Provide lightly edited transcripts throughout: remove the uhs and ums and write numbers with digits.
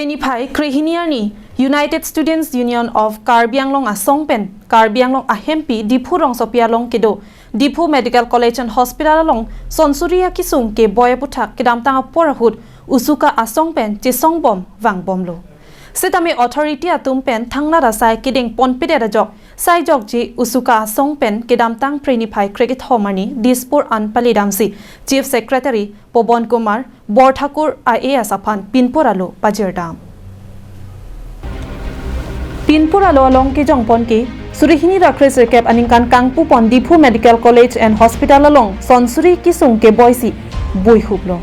Preni phai krehiniarni United Students Union of Karbi Anglong asongpen Karbi Anglong ahempi Diphu Rongsopialong kedo Diphu Medical College and Hospital along Sonsuria kisung ke boyaputhak kedamtang porahut usuka asongpen chisongbom wangbomlo sitami authority atumpen thangna rasai kiding ponpide rajok sai jok ji usuka asongpen kedamtang preni phai cricket homani Dispur anpali damsi Chief Secretary Pabon Kumar Borthakur IAS afan Pinpur alo pajirdam Pinpur alo along ke jongpon ke surihini rakres recap aningkan kangpu pon Diphu Medical College and Hospital along Sonsuri kisung ke boisi bui hublo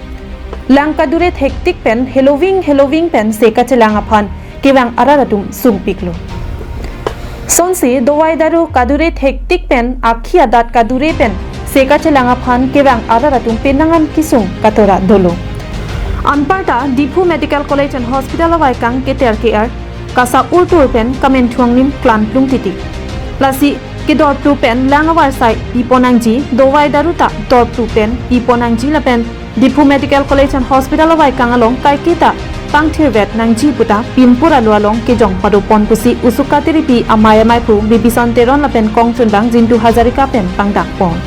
langkadure hectic pen heloving heloving pen seka chelang aphan kewang araratum sungpiklo sonsi dowai daru kadure hectic pen akhia dat kadure pen seka chelang aphan kewang araratum penangan kisung katora dolo anparta Diphu Medical College and Hospital awai kang keter ke ar kasa urtur pen kamen thuangnim klan plung titi lasi ke dor plu pen langawar sai iponangji dowai daruta dor plu pen iponangji la pen Diphu Medical College and Hospital awai kangalong kaikita pangthir vet nangji puta pinpura lualong ke jong padu ponpusi usuka tiripi amaya maipu bibison teron la pen kongchun bang jintu hazarika pen pangdak pon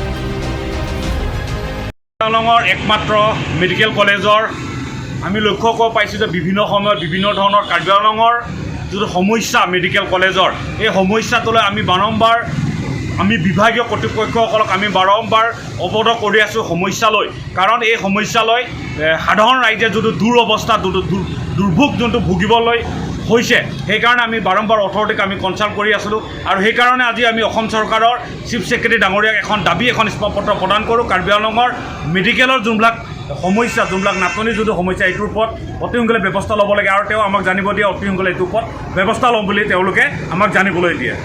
আংলঙৰ একমাত্ৰ medical কলেজৰ আমি লক্ষ্য কৰিব পাইছোঁ যে বিভিন্ন সময়ত বিভিন্ন ধৰণৰ কাৰ্বি আংলঙৰ যিটো সমস্যা মেডিকেল কলেজৰ, এই সমস্যাটোলৈ আমি বাৰম্বাৰ আমি বিভাগীয় কৰ্তৃপক্ষসকলক আমি বাৰম্বাৰ অৱগত কৰি আছোঁ সমস্যালৈ। কাৰণ এই সমস্যালৈ সাধাৰণ ৰাইজে যিটো দুৰৱস্থা, দুৰ্ভোগ যোনটো ভুগিবলৈ হৈছে, সেইকাৰণে আমি বাৰম্বাৰ অথৰিটিক আমি কনচাল্ট কৰি আছিলোঁ। আৰু সেইকাৰণে আজি আমি অসম চৰকাৰৰ চিফ ছেক্ৰেটাৰী ডাঙৰীয়াক এখন দাবী, এখন স্মাৰকপত্ৰ প্ৰদান কৰোঁ। কাৰ্বি আংলঙৰ মেডিকেলৰ যোনবিলাক সমস্যা, যোনবিলাক নাটনি যোনটো সমস্যা, এইটোৰ ওপৰত অতি সোনকালে ব্যৱস্থা ল'ব লাগে। আৰু তেওঁ আমাক জানিব দিয়ে, অতি সোনকালে এইটোৰ ওপৰত ব্যৱস্থা ল'ম বুলি তেওঁলোকে আমাক জানিবলৈ দিয়ে।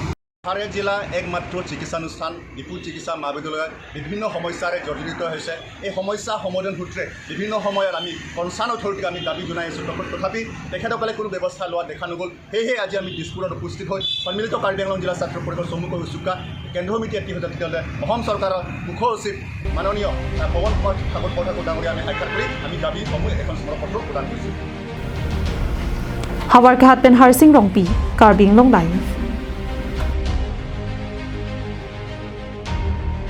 হাৰে জিলা একমাত্ৰ চিকিৎসানুষ্ঠান ডিফু চিকিৎসা মহাবিদ্যালয়ত বিভিন্ন সমস্যাৰে জৰ্জৰিত হৈছে। এই সমস্যা সমাধান সূত্ৰে বিভিন্ন সময়ত আমি কনচাৰ্ণ অথৰিটিক আমি দাবী জনাই আছোঁ। তথাপি তেখেতসকলে কোনো ব্যৱস্থা লোৱা দেখা নগ'ল। সেয়েহে আজি আমি দিছপুৰত উপস্থিত হৈ সন্মিলিত কাৰ্বি আংলং জিলা ছাত্ৰ পৰিষদ চমুকৈ উচুকা কেন্দ্ৰীয় সমিতি এটি হৈছে, তেতিয়াহ'লে অসম চৰকাৰৰ মুখ্য সচিব মাননীয় পৱন কুমাৰ ঠাকুৰ বৰঠাকুৰ ডাঙৰীয়া আমি সাক্ষাৎ কৰি আমি দাবীসমূহ এখন স্মাৰকপত্ৰ প্ৰদান কৰিছোঁ। Hawar ka hat pen Harsing Rongpi, Karbi Anglong Live.